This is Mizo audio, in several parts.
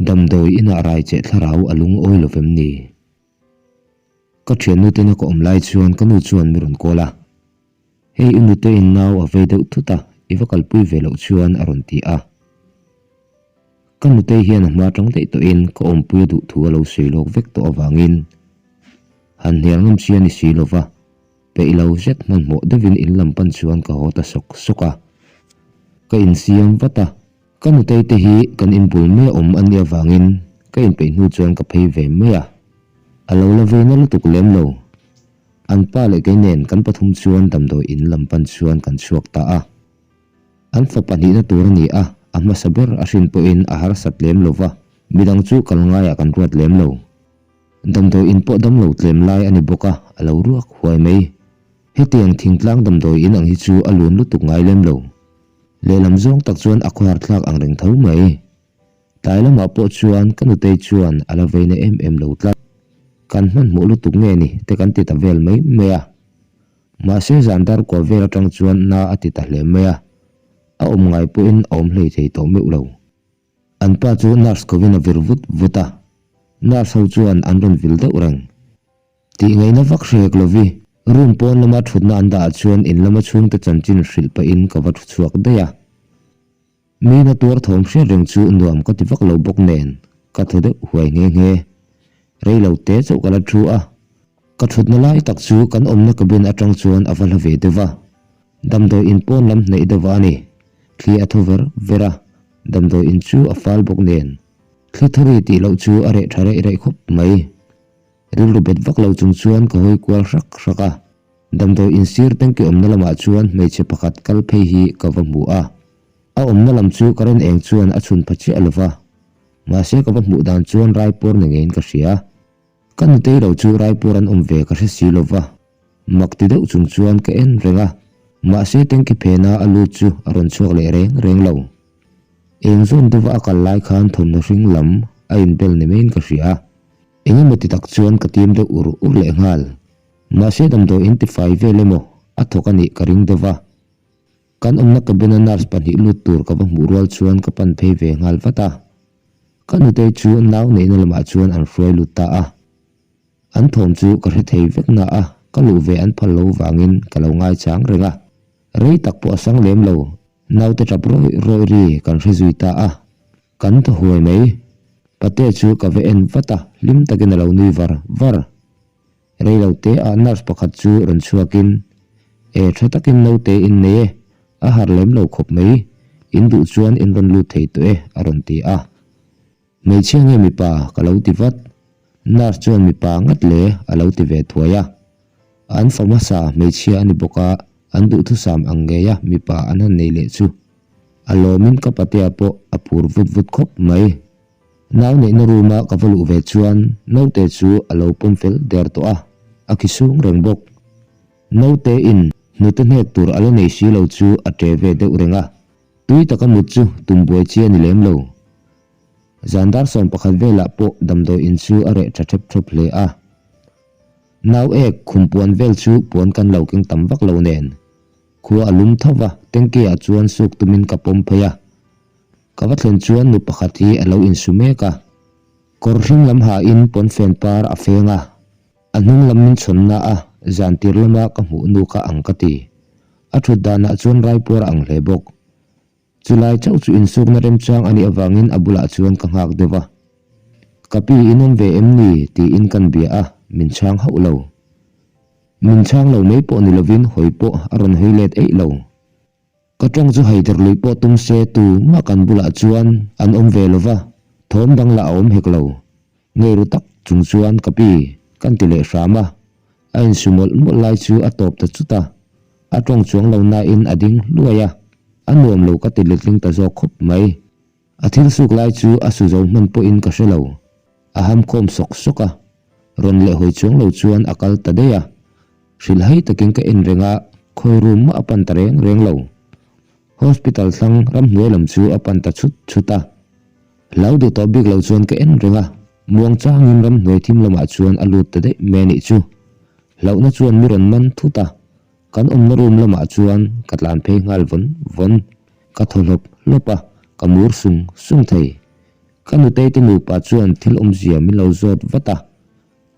Damdawi inah rai che thlarau a lungawi lo vem ni? Ka thiannu tena ka awm lai chuan ka nu chuan mi rawn call a. Hei i nute in nau a vei deuh thut a, i va kalpui ve loh chuan a rawn ti a. Ka nutei hian a hma tang daih tawhin ka awmpui a duh thu a lo sawi lawk vek tawh avangin han hnial ngam chi a ni si lo va, peih lo zet hmanhmawh deuhin in lam pan chuan ka haw ta sawk sawk a. Ka insiam vat a, ka nutei te hi kan inbul mai a awm a nih avangin ka inpeih hnu chuan ka phei ve mai a. A lo la veina lutuk lem lo. An pa leh kei nen kan pathum chuan damdawi in lam pan chuan kan chhuak ta a. An fa pahnihna tur a ni a, a hmasa ber a hrin pawhin a harsat lem lo va, midang chu kal ngaiah kan ruat lem lo. Damdawi in pawh damlo tlem lai a ni bawk a, a lo ruak huai mai. Hetiang thingtlang damdawi in ang hi chu a lun lutuk ngai lem lo. Lehlam zawng tak chuan a khawhar thlak ang reng tho mai. Tlai lamah pawh chuan ka nutei chuan a la veina em em lo tlat. Kan hmanhmawh lutuk nge ni te kan ti ta vel mai mai a. Mahse zan dar kuah vel atang chuan na a ti ta hle mai a, a awm ngai pawhin a awm hlei thei tawh meuh lo. An pa chu nurse kovin a vir vut vut a, nurse ho chuan an rawn vil deuh reng. Tih ngaihna vak hrek lovi, room pawn lama thutna an dah ah chuan in lama chhungte chanchin hrilh pahin ka va thu chhuak daih a. Mi na tuar thawm hriat reng chu nuam ka ti vak lo bawk nen ka thaw deuh huai nghe nghe. Rei lo te chauh ka la thu a, ka thutna lai tak chu kan awmna cabin atang chuan a va hla ve deuh va. Damdawi in pawn lam hnaih deuh va a ni. Thli a thaw ver ver a, damdawi in chu a fal bawk nen. Thli thawri tih loh chu a reh tha reih reih khawp mai. Rilru bet vak lo chung chuan ka hawi kual hrak hrak a. Damdawi insir tanki awmna lamah chuan hmeichhe pakhat kal phei hi ka va hmu a. A awmna lam chu current eng chuan a chhun pha chiah lo va. Mahse ka va hmuh dan chuan Raipur ni ngeiin ka hria. Ka nutei lo chu Raipur an awm ve ka hre si lo va. Mak ti deuh chung chuan ka en reng a. Mahse tanki phena a lut chu a rawn chhuak leh reng reng lo. Eng zawn deuha a kal lai khan thawmhnaw hring lam a inbel ni maiin ka hria. Eng emaw ti tak chuan ka tim deuh ur ur leh nghal. Mahse damdawi in tifai vel emaw a thawk a nih ka ring deuh va. Kan awmna cabin a nurse pahnih lut tur ka va hmuh rual chuan ka pan phei ve nghal vat a. Ka nutei chu nau neihna lamah chuan an hruai lut ta a. An thawm chu ka hre thei vek na a, ka luh ve an phal lo vangin ka lo ngaichang reng a. Rei tak pawh a sang lem lo, naute tap rawih rawih ri kan hre zui ta a. Kan thaw huai mai. Pate chu ka va en vat a, hlim takin a lo nui var var. Rei lo te ah nurse pakhat chu rawn chhuakin, E tha takin naute in nei e, a harh lem lo khawp mai, in duh chuan in rawn lut thei tawh e a rawn ti a. Hmeichhia nge mipa ka lo ti vat. Nurse chuan mipa ngat le a lo ti ve thuai a. An fa hmasa hmeichhia a ni bawk a, an duhthusam ang ngei a mipa an han nei leh chu. A lawmin ka patea pawh a phur vut vut khawp mai. Nau neihna room a ka va luh ve chuan naute chu a lo pawm fel der tawh a, a khi sung reng bawk. Naute in hnute hnek tur a la nei si lo chu a ṭe ve deuh reng a, tui taka mut chu tum buai chi a ni lem lo. Zan dar 11 velah pawh damdawi in chu a reh ṭha ṭhep ṭhawp hle a. Nau ek khum puan vel chu puan kan lo keng tam vak lo nen. Khua a lum tho va, tanky ah chuan suk tumin ka pawm phei a. Ka va thlen chuan nu pakhat hi a lo insu mek a. Kawr hring lam hain pawnfen par a feng a. A hnung lam min chhawnna a, zan tir lama ka hmuh nu kha ang ka ti. A thut danah chuan raipuar a ang hle bawk. Chulai chauh chu insukna remchang a nih avangin a bulah chuan ka nghak deuh a. Ka pi in awm ve em ni? tiin kan bia a, min chhang hauh lo. Min chhang lo mai pawh ni lovin hawi pawh a rawn hawi let eih lo. Ka tawng chu haider lui pawh tum se tu mah kan bulah chuan an awm ve lo va, thawm dang lah a awm hek lo. Ngei ru tak chung chuan ka pi kan ti leh hram a, a insu mawlh mawlh lai chu a tawp ta chut a, a tawng chuang lo nain a ding hluai a, a nuam lo ka ti letling ta zawk khawp mai. A thil suk lai chu a su zo hman pawhin ka hre lo. A ham khawm sawk sawk a, rawn leh hawi chuang lo chuan a kal ta daih a. Hrilh hai takin ka en reng a, khawi room mah a pan ta reng reng lo. Hospital thlang ramhnuai lam chu a pan ta chhut chhut a. Hlau duh tawh bik lo chuan ka en reng a, muang changin ramhnuai thim lamah chuan a lut ta daih mai a nih chu. Hlauhna chuan mi rawn man thut a, kan awmna room lamah chuan ka tlan phei nghal vawn vawn. Ka thaw hlawp hlawp a, ka mur sung sung thei. Ka nutei te nupa chuan thil awmzia min lo zawt vat a,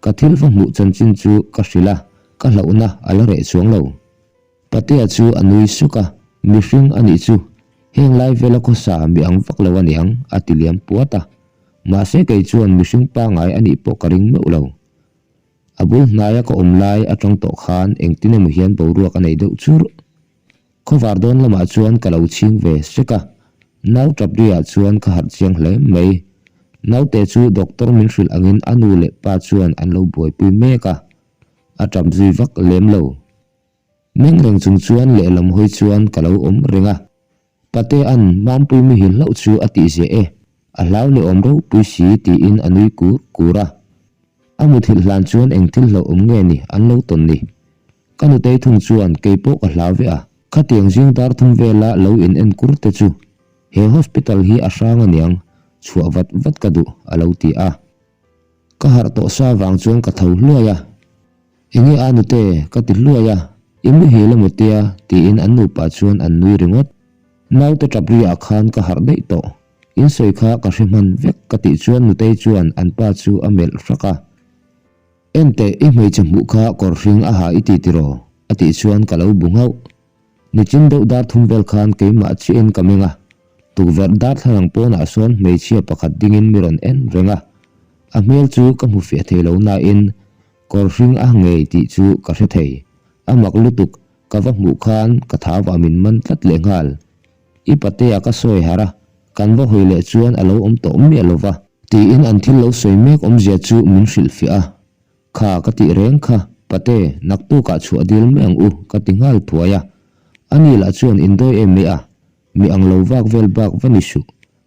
ka thil va hmuh chanchin chu ka hrilh a, ka hlauhna a la reh chuang lo. Patea chu a nui suk a, Mihring a nih chu, heng lai vela khawsa mi ang vak lo a niang, a ti liam puat a. Mahse kei chuan mihring pangai a nih pawh ka ring meuh lo. A bul hnaia ka awm lai atang tawh khan engtin emaw hian boruak a nei deuh churh. Khawvar dawn lamah chuan ka lo chhing ve sek a, nau tap riah chuan ka harh chiang hle mai. Naute chu doctor min hrilh angin a nu leh pa chuan an lo buaipui mek a, a tap zui vak lem lo. Meng reng chung chuan lehlam hawi chuan ka lo awm reng a. Patea'n Mampui muhil hlauh chu a tih ziah e, a hlau leh awm ropui si tiin a nui kur kur a. A muthilh hlan chuan eng thil hlauh awm nge ni an lo tawn ni. Ka nutei thung chuan kei pawh ka hlau ve a, khatiang zing dar thum vela lo in en kur te chu he hospital hi a hrang aniang, chhuah vat vat ka duh a lo ti a. Ka harh tawh sa vang chuan ka tho hluai a, Enge a nute? ka ti hluai a, I muhil emaw tia? tiin an nupa chuan an nui ringawt. Naute tap ri ah khan ka harh daih tawh, in sawi kha ka hre hman vek ka tih chuan nutei chuan an pa chu a melh hrak a. Enteh i hmeichhe hmuh kha kawr hring a ha i ti tiraw? a tih chuan ka lo bu nghauh. Nichin deuh dar thum vel khan keimah chiahin ka meng a, tukverh darthlalang pawnah sawn hmeichhia pakhat dingin mi rawn en reng a, a hmel chu ka hmu fiah thei lo nain kawr hring a ngei tih chu ka hre thei. A mak lutuk, ka va hmuh khan ka thau ah min man tlat leh nghal. I patea ka sawi harh a, kan va hawi leh chuan a lo awm tawh miah lo va. Tiin an thil lo sawi mek awmzia chu min hrilhfiah a, Kha ka tih reng kha, Pate, naktukah chhuah dil mai ang u, ka ti nghal thuai a. Ani lah chuan indawi em mai a, mi ang lo vak vel bak va ni suh,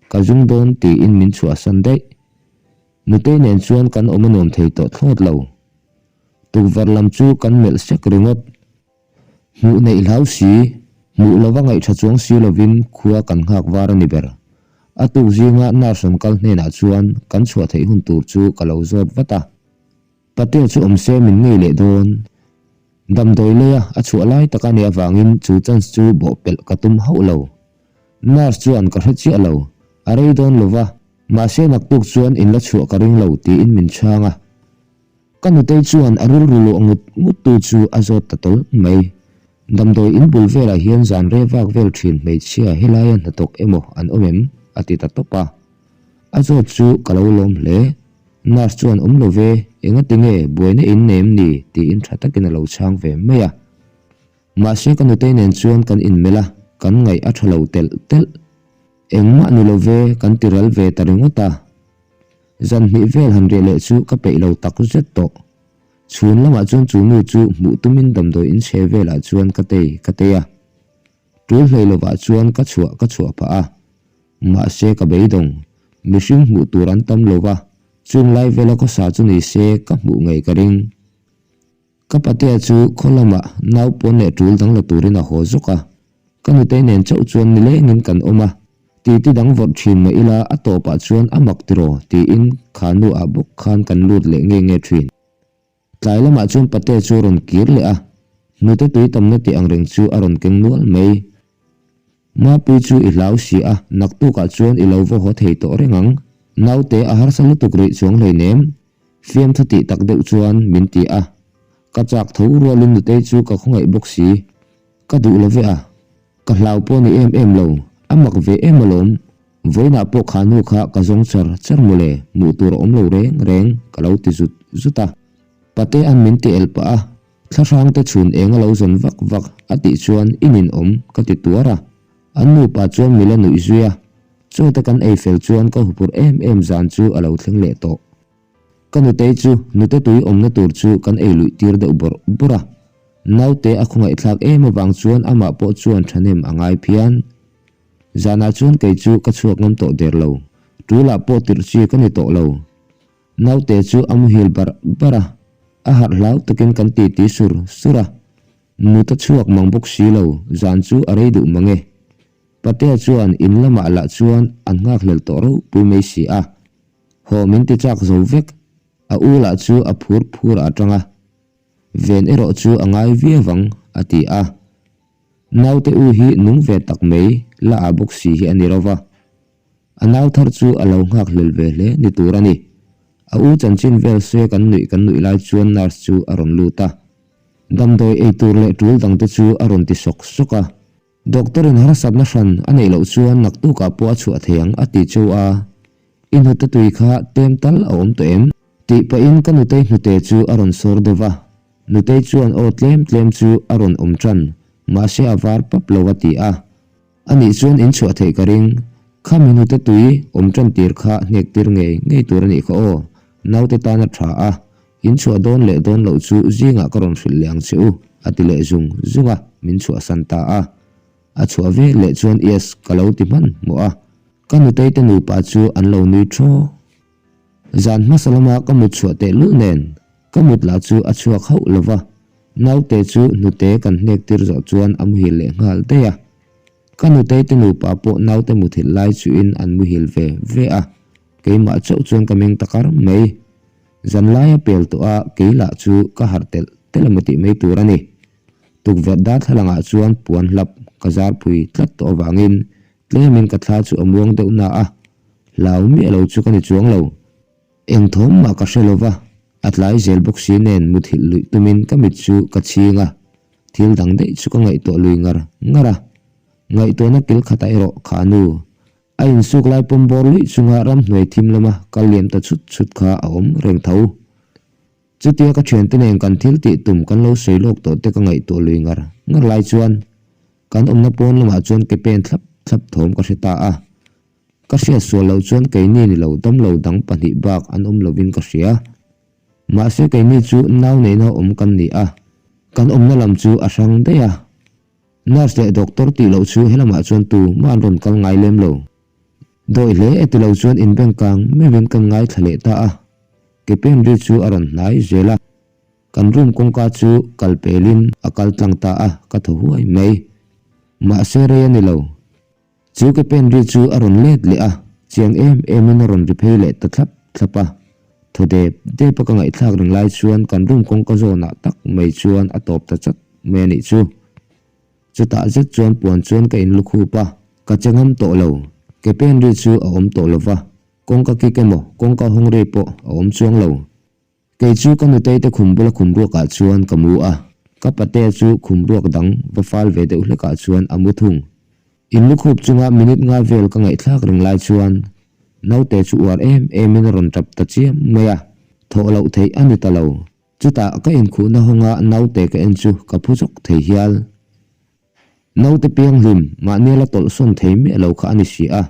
ka zung dawn tiin min chhuahsan daih. Nutei nen chuan kan awm a nuam thei tawh thlawt lo. Tukverh lam chu kan melh sek ringawt. Hmuh neih hlau si, hmuh lova ngaihṭha chuang si lovin khua kan nghak var a ni ber. A tuk zinga nurse rawn kal hnenah chuan kan chhuah theih hun tur chu ka lo zawt vat a. Patel chu awm se min ngei leh dawn. Damdawi leia a chhuah lai tak a nih avangin chu chance chu bawhpelh ka tum hauh lo. Nurse chuan ka hre chiah lo, a rei dawn lova, mahse naktuk chuan in la chhuah ka ring lo tiin min chhang a. Ka nutei chuan a rilru luah ngut ngut tu chu a zawt ta tawlh mai. Damdawi in bul velah hian zan rei vak vel thin hmeichhia helaia hnathawk emaw an awm em? a ti ta tawp a. A zawt chu ka lo lawm hle. Nurse chuan awm lo ve, engati nge buaina in nei em ni? tiin tha takin a lo chhang ve mai a. Mahse ka nutei nen chuan kan inmelh a, kan ngaih a tha lo telh telh. Engmah ni lo ve, kan ti ral ve ta ringawt a. Zan hnih vel han riah leh chu ka peih lo tak zet tawh. Chhun lamah chuan chu nu chu hmuh tumin damdawi in chhe velah chuan ka tei ka tei a. Tul hlei lovah chuan ka chhuah ka chhuah phah a. Mahse ka beidawng. Mihring hmuh tur an tam lova, chung lai vela khawsa chu ni se ka hmuh ngei ka ring. Ka patea chu khaw lamah nau pawn leh tul dang la turin a haw zawk a, ka nutei nen chauh chuan nilengin kan awm a, titi dang vawrh thin mah ila a tawpah chuan a mak tiraw tiin kha nu ah bawk khan kan lut leh nge nge thin. Tlai lamah chuan patea chu a rawn kir leh a, hnute tui tamna tih ang reng chu a rawn keng nual mai. Mapui chu i hlau si a, naktukah chuan i lo va haw thei tawh reng ang, naute a harsa lutuk rih chuang hleinem Fiamthu tih tak deuh chuan min ti a, ka chak tho rualin nutei chu ka khawngaih bawk si. Ka duh lo ve a, ka hlau pawh ni em em lo, a mak ve em alawm. Vawiinah pawh kha hnu kha ka zawng char char mawle, hmuh tur a awm lo reng reng ka lo ti zut zut a. Patea'n min ti el pah a, thlahrang te chhun eng a lo zawn vak vak a tih chuan i ninawm ka ti tuar a. An nupa chuan mi la nuih zui a, chaw te kan ei fel chuan ka huphurh em em zan chu a lo thleng leh tawh. Ka nutei chu nute tui awmna tur chu kan ei luih tir deuh bawrh bawrh a, naute a khawngaihthlak em avang chuan amah pawh chuan thahnem a ngai phian. Zanah chuan kei chu ka chhuak ngam tawh der lo, tulah pawh tirh chi ka ni tawh lo. Naute chu a muhil barh barh a, a harh hlau takin kan titi sur sur a, mut a chhuak mang bawk si lo, zan chu a rei duh mang e. Patea chuan in lamah lah chuan an nghakhlel tawh ropui mai si a. Haw min ti chak zo vek, a u lah chu a phur phur a tang a, ven erawh chu a ngai viau ang, a ti a. Naute u hi nung ve tak mai, la ah bawk si hi a ni ro va. A nau thar chu a lo nghak hlel ve hle ni tur a ni. A u chanchin vel sawi kan nuih kan nuih lai chuan nurse chu a rawn lut a. Damdawi ei tur leh tul dangte chu a rawn ti sawk sawk a. Doctor in harsatna hran a neih loh chuan naktukah pawh a chhuah thei ang a ti cheu a. I hnute tui kha tlem tal a awm tawh em? Tih pahin ka nutei hnute chu a rawn sawr deuh va. Nutei chuan aw tlem tlem chu a rawn awm tan, mahse a var pap lo a ti a. A nih chuan in chhuah theih ka ring. Khami hnute tui awm tan tir kha hnek tir ngei ngei tur a nih kha aw. Naute tan a tha a, in chhuah dawn leh dawn loh chu zingah ka rawn hrilh leh ang che u, a ti leh zung zung a, min chhuahsan ta a. A chhuah ve leh chuan yes ka lo ti hman hmawh a. Ka nutei te nupa chu an lo nui thaw. Zan hmasa lama ka mut chhuah teh lul nen, ka mut lah chu a chhuak hauh lo va, naute chu hnute kan hnek tir zawh chuan a muhil leh nghal daih a. Ka nutei te nupa pawh naute muthilh lai chuhin an muhil ve ve a, keimah chauh chuan ka meng ta kar mai. Zan laia pel tawh a kei lah chu ka harh telh telh emaw tih mai tur a ni. Tukverh darthlalangah chuan puan hlap ka zar phui tlat tawh avangin Tlemin ka thla chu a muang deuh na a, hlau miah lo chu ka ni chuang lo. Eng thawm mah ka hre lo va, a tlai zel bawk si nen muthilh luih tumin ka mit chu ka chhing a, thil dang daih chu ka ngaihtuah lui ngar ngar a. Ngaihtuahna kil khatah erawh kha nu, a insuk lai pawm bawr luih chunga ramhnuai thim lama kal liam ta chhut chhut kha a awm reng tho. Chutia ka thiante nen kan thil tih tum kan lo sawi lawk tawh te ka ngaihtuah lui ngar ngar lai chuan Kan awmna pawn lamah chuan ke pen thlap thlap thawm ka hre ta a. Ka hriat sual loh chuan keini ni lo damlo dang pahnih bak an awm lovin ka hria. Mahse keini chu nau neihna awm kan ni a, kan awmna lam chu a hrang daih a. Nurse leh doctor tih loh chu helamah chuan tu mah an rawn kal ngai lem lo. Dawih hle e ti lo chuan inbeng kang meuhin kan ngaithla leh ta a. Ke pen ri chu a rawn hnai zel a. Kan room kawngka chu kal pelin a kal tlang ta a, ka thaw huai mai. Mahse rei a ni lo. Chu ke pen ri chu a rawn let leh a, chiang em emin a rawn ri phei leh ta thlap thlap a. Thaw dep dep a ka ngaihthlak reng lai chuan kan room kawngka zawnah tak mai chuan a tawp ta chat mai a nih chu. Chutah zet chuan puan chuan ka inlukhup a, ka che ngam tawh lo. Ke pen ri chu a awm tawh lo va, kawngka kik emaw kawngka hawng ri pawh a awm chuang lo. Kei chu ka nutei te khum bula khum ruakah chuan ka mu a, ka patea chu khum ruak dang va fal ve deuh hlekah chuan a mu thung. In lukhup chunga minute nga vel ka ngaihthlak reng lai chuan naute chu uar em emin a rawn tap ta chiam mai a, thawh loh theih a ni ta lo. Chutah ka inkhuhna hawnga naute ka en chu ka phu zawk thei hial. Naute pianghlim mahnia la tawlh sawn thei miah lo kha a ni si a,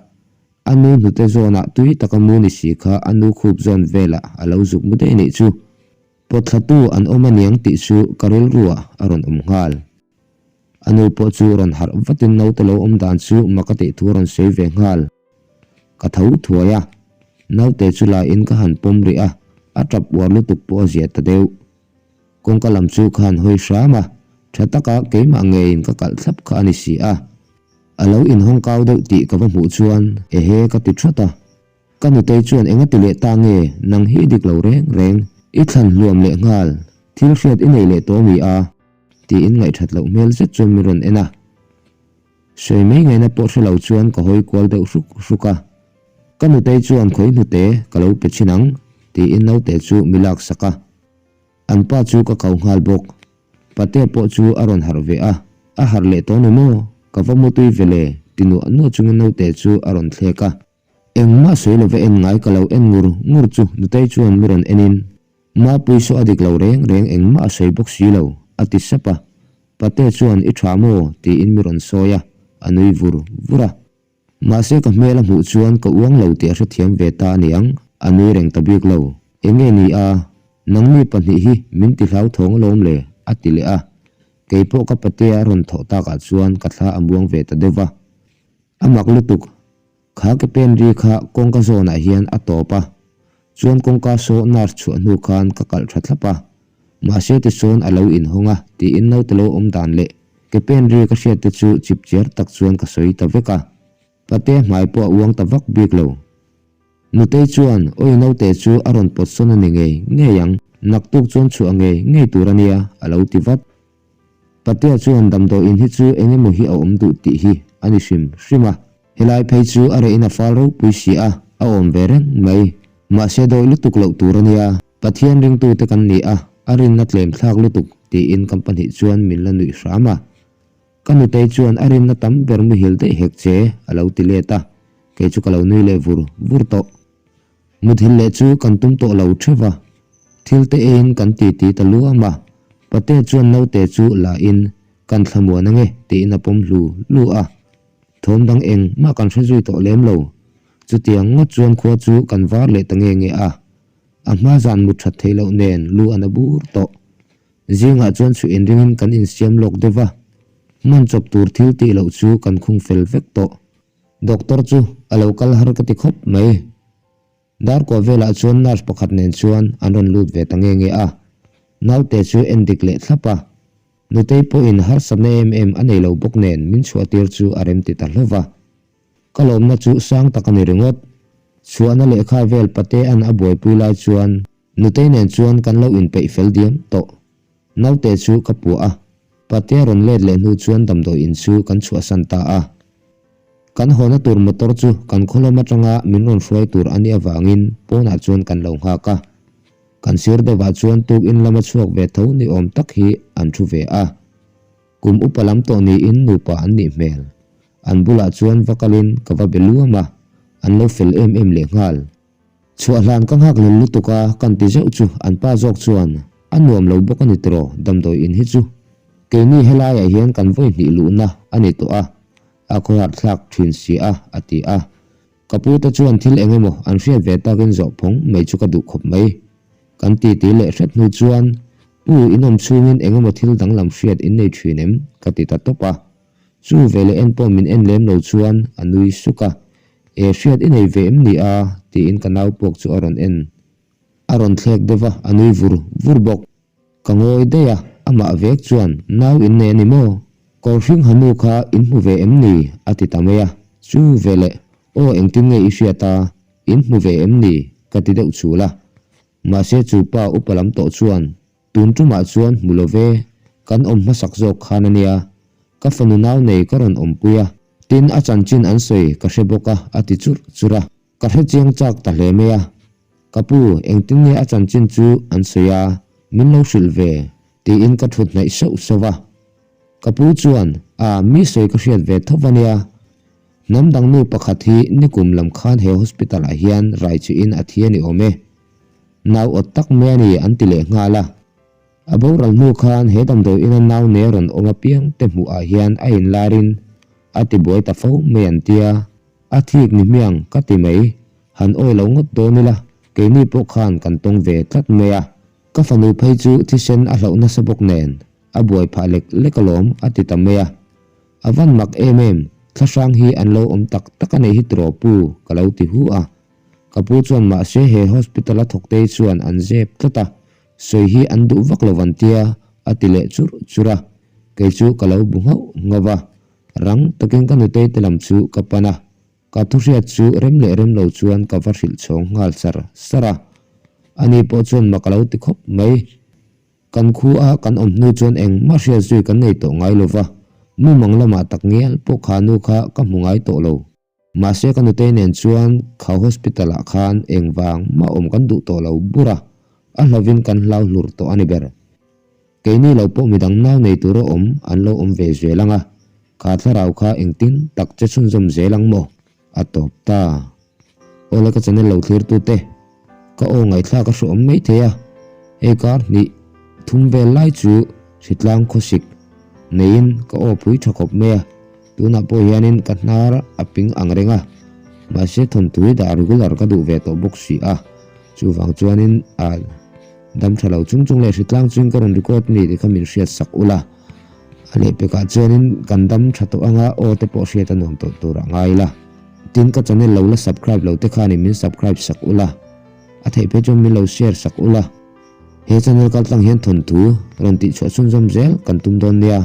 a nu hnute zawnah tui taka mu ni si kha a nu khup zawn velah a lo zuk mu daih nih chu. Pawthlatu an awm aniang tih chu ka rilruah a rawn awm nghal. A nu pawh chu rawn harh vatin naute lo awm dan chu mak a tih thu a rawn sawi ve nghal. Ka tho thuai a, naute chu la in ka han pawm rih a, a tap uar lutuk pawh a zia ta deuh. Kawngka lam chu ka han hawi hram a, tha taka keimah ngeiin ka kalh thlap kha a ni si a. A lo inhawng kau deuh tih ka va hmuh chuan ehe ka ti thawt a. Ka nutei chuan enga ti leh ta nge nang hi i dik lo reng reng, i thlan hluam leh nghal, thil hriat i nei leh tawh mi a? tiin ngaihthat loh hmel zet chuan min rawn en a. Sawi mai ngaihna pawh hre lo chuan ka hawi kual deuh hruk hruk a. Ka nutei chuan khawi hnute ka lo pe chhin ang tiin naute chu mi lak sak a. An pa chu ka kau nghal bawk. Patea pawh chu a rawn harh ve a, a harh leh tawh ni maw? Ka va mutui ve le, ti nuah nuah chungin naute chu a rawn thlek a. Engmah sawi lova en ngai ka lo en ngur ngur chu Nutei chuan mi rawn en in, Mapui saw a dik lo reng reng engmah a sawi bawk si lo, a ti sap a. Patea chuan i tha maw? tiin mi rawn sawi a, a nui vur vur a. Mahse ka hmel a hmuh chuan ka uang lo tih a hrethiam ve ta a niang, a nui reng ta bik lo. Enge ni a, nangni pahnih hi min ti hlauthawng alawm le, a ti leh a. Kei pawh ka patea a rawn thawh takah chuan ka thla a muang ve ta deuh va. A mak lutuk, kha ke pen ri kha kawngka zawnah hian a tawp a, chuan kawngka saw nurse chhuah hnu khan ka kalh tha thlap a. Mahse tisawn a lo inhawng a tiin naute lo awm dan leh ke pen ri ka hriat te chu chip chiar tak chuan ka sawi ta vek a. Patea hmai pawh a uang ta vak bik lo. Nutei chuan awi naute chu a rawn pawt sawn a ni ngei ngei ang, naktuk chuan chhuah ngei ngei tur a nia a lo ti vat. Patea chuan damdawiin hi chu eng emaw hi a awm duh tih hi a ni hrim hrim a. Helai phei chu a rehin a fal ropui si a, a awm ve reng mai. Mahse dawih lutuk loh tur a nia, Pathian ringtute kan ni a, a rinna tlem thlak lutuk, tiin kan pahnih chuan min la nuih hram a. Ka nutei chuan a rinna tam ber muhil daih hek che, a lo ti let a, kei chu ka lo nui leh vur vur tawh. Muthil leh chu kan tum tawh lo theuh va, thil te eiin kan titi ta luam a, Pate chuan naute chu la in kan thlamuan ange tiin a pawm hlu hlu a. Thawm dang eng mah kan hre zui tawh lem lo. Chutiang ngawt chuan khua chu kan var leh ta nge nge a. A hma zan mut that theih loh nen lu an a bur tawh. Zingah chuan chhuih inringin kan insiam lawk deuh va, hman chawp tur thil tih loh chu kan khung fel vek tawh. Doctor chu a lo kal har ka ti khawp mai. Darkua velah chuan nurse pakhat nen chuan an rawn lut ve ta nge nge a, naute chu en dik leh thlap a. Nutei pawhin harsatna em em a nei lo bawk nen min chhuahtir chu a rem ti ta hlauh va. Ka lawmna chu sang tak a ni ringawt. Chhuahna lehkha vel Patea'n a buaipui lai chuan Nutei nen chuan kan lo inpeih fel diam tawh. Naute chu ka puah a, Patea rawn let leh hnu chuan damdawi in chu kan chhuahsan ta a. Kan hawna tur motor chu kan khawlawm atanga min rawn hruai tur a nih avangin pawnah chuan kan lo nghak a. Kan sir deuhah chuan tukin lama chhuak ve tho ni awm tak hi an thu ve a. Kum upa lam tawh niin nupa an nih hmel. An bulah chuan va kalin ka va be luam a, an lo fel em em lehnghal. Chhuah hlan ka nghak lel lutuk a, kan ti zeuh chu an pa zawk chuan a nuam lo bawk a ni tiraw damdawi in hi chu. Keini helaiah hian kan vawi hnih luhna a ni tawh a, a khawharh thlak thin si a, a ti a. Ka pu te chuan thil eng emaw an hriat ve takin zawh phawng mai chu ka duh khawp mai. Kan titi leh hret hnu chuan, Pu, in awm chhungin eng emaw thil danglam hriat in nei thin em? ka ti ta tawp a. Chu veleh en pawh min en lem lo chuan a nui suk a, E hriat i nei ve em ni a? tiin ka nau puak chu a rawn en. A rawn thlek deuh a, a nui vur vur bawk. Ka ngawi daih a, amah vek chuan, Nau in nei a ni maw? Kawr hring ha nu kha in hmu ve em ni? a ti ta mai a. Chu veleh, Aw engtin nge i hriat a? In hmu ve em ni? ka ti deuh chul a. Mahse chu pa upa lam tawh chuan, Tun tumah chuan hmu lo ve, kan awm hmasak zawk khan a nia. Ka fanu nau nei ka rawn awmpui a, tin a chanchin an sawi ka hre bawk a, a ti churh churh a. Ka hre chiang chak ta hle mai a. Ka pu, engtin nge a chanchin chu an sawi a, min lo hrilh ve, tiin ka thut hnaih sauh sauh a. Ka pu chuan, A, mi sawi ka hriat ve tho va nia. Hnam dang nu pakhat hi nikum lam khan he hospital ah hian rai chuhin a thi a ni awm e. Nau awt tak mai a ni an ti leh nghal a. A boral hnu khan he damdawi ina nau ne rawn awm apiang te hmuh ah hian a inlarin a ti buai ta fo mai an tia. A thik ni hmiang ka ti mai, han awi lo ngawt dawn ila keini pawh khan kan tawng ve tlat mai a. Ka fanu phei chu thisen a hlauh nasa bawk nen a buai phah lek lek alawm a ti ta mai a. A van mak em em, thlahrang hi an lo awm tak tak a neih hi tiraw pu ka lo ti hu a. Ka pu chuan mahse he hospital a thawktei chuan an zep tlat a, sawi hi an duh vak lo van tia a ti leh churh churh a, kei chu ka lo bu nghauh nghauh a, rang takin ka nutei te lam chu ka pan a, ka thuhriat chu rem leh rem lo chuan ka va hrilh chhawng nghal sar sar a, ani pawh chuan mak a lo ti khawp mai. Kan khu a kan awm hnu chuan engmah hriat zui kan nei tawh ngai lo va, mumang lamah tak ngial pawh kha nu kha ka hmu ngai tawh lo. Mahse ka nutei nen chuan kha hospital ah khan engvang mah awm kan duh tawh lo bur a, a hlovin kan hlau hlur tawh a ni ber. Keini lo pawh midang nau nei tura awm an lo awm ve zel ang a, kha thlarau kha engtin tak che chhunzawm zel ang maw? A tawp ta. Awle ka channel lo thlir tute, ka aw ngaihthlak a hruawm mai thei a, hei kar hnih thum vel lai chu hritlang khawsik neiin ka aw pui tha khawp mai a, tunah pawh hianin ka hnar a ping ang reng a, mahse thawnthu hi dah regular ka duh ve tawh bawk si a, chuvang chuanin a dam tha lo chung chung leh hritlang chuin ka rawn record a ni tih kha min hriat sak ula, a lehpekah chuanin kan dam tha tawh anga aw te pawh hriat a nuam tawh tur a ngai la. Tin ka channel lo la subscribe lo te khanin min subscribe sak ula, a theih phei chuan min lo share sak ula. He channel kaltlang hian thawnthu rawn tihchhuah chhunzawm zel kan tum dawn nia.